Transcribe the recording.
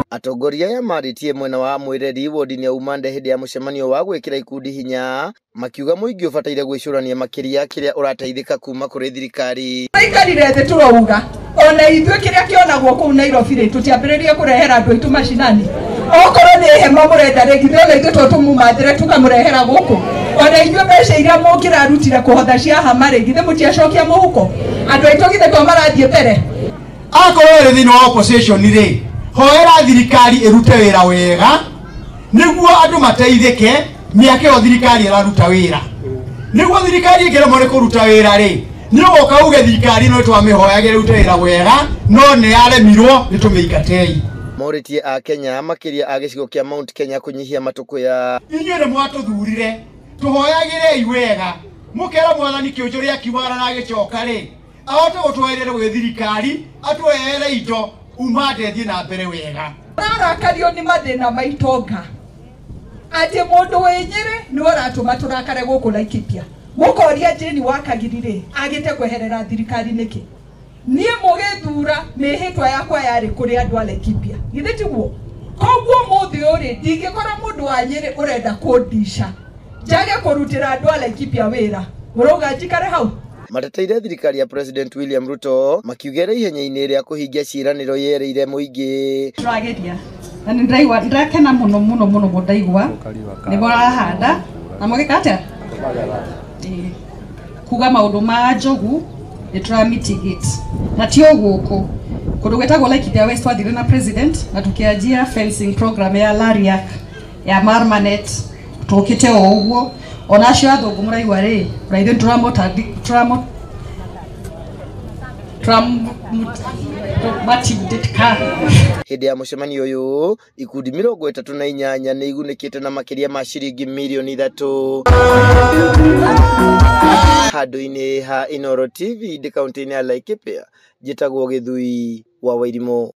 Atongoria aya marĩtie mwena wa Mwĩreri wodi-inĩ ya Umande hĩndĩ ya mũcemanio wa gwĩkĩra ikundi hinya, makiuga mũingĩ ũbataire gwĩcũrania makĩria kĩrĩa ũrateithĩka kuma kũrĩ thirikari. Tũikarire thĩ tũrauga ona ithuĩ kĩrĩa kĩonagwo kũu Nairobi rĩ, tũtiambĩrĩrie kũrehera andũ aitũ macinani. Okorwo nĩ hema mũrenda rĩ, githĩ ona ithuĩ to tũmũmathĩre tũkamũrehera gũkũ. Ona inyuĩ mbeca iria mũngĩrarutire kũhotha cia hama rĩ, githĩ mũtiacokia mũhuko. Andũ aitũ githĩ to marathiĩ mbere. Akorwo ĩrĩ thĩinĩ wa opposition rĩ, hoera thirikari ĩrute wĩra wega nĩguo andũ mateithĩke mĩaka ĩyo thirikari ĩraruta wĩra. Nĩguo thirikari ĩngĩremwo nĩ kũruta wĩra rĩ, nĩ ũgoka uge thirikari ĩno twamĩhoyagĩra ĩrute wĩra wega no nĩ yaremirwo, nĩ tũmĩingatei. Morĩtie a Kenya makĩria a gĩcigo kĩa Mount Kenya kũnyihia matũkũya. Inyuĩ nĩ mwatũthurire, tũhoyagĩrei wega, mũkera mwathani kĩũnjũ akiumagara na agĩcoka rĩ, ahote gũtweherera gwĩ thirikari, atwehere indo Umande thiĩ na mbere wega. Tũrarakario nĩ mathĩna ma itonga, atĩ mũndũ wĩ Nyĩrĩ nĩwe ũratũma tũrakare gũkũ Laikipia. Mũkoria Jane wa Kagiri rĩ, agĩte kweherera thirikari nĩkĩ? Niĩ mũgĩthura mĩhĩtwa yakwa yarĩ kũrĩ andũ a Laikipia, githĩ tiguo? Koguo mũthĩ ũyũ rĩ, ndingĩkora mũndũ wa Nyĩrĩ ũrenda kũndica njage kũrutĩra andũ a Laikipia wĩra, mũrauga njikare hau? Mateteire thirikari ya President William Ruto makiuga ĩrĩ ihenya-inĩ rĩa kũhingia ciĩranĩro yerĩire mũingĩ. Tũrageria na nĩ ndĩraigua ndĩrakena mũno mũno mũno mũno, ndaigua nĩ mũrahanda na mũgĩka atĩa? Kuga maũndũ ma njogu nĩ tũra mitigate na ti o gũkũ kũndũ gwĩtagwo Laikipia West twathire na president na tũkĩanjia fencing program ya Lariak ya Marmanet, tũkĩte o ũguo. Ona acio athũngũ mũraigua rĩ, ona ithuĩ tũramotindĩka. Hĩndĩ ya mũcemanio ũyũ, ikundi 38 nĩ igunĩkĩte na makĩria ma ciringi mirioni 3. Handũ-inĩ ha Inooro TV ndĩ kaũntĩ-inĩ ya Laikipia, njĩtagwo Gĩthui wa Wairimũ.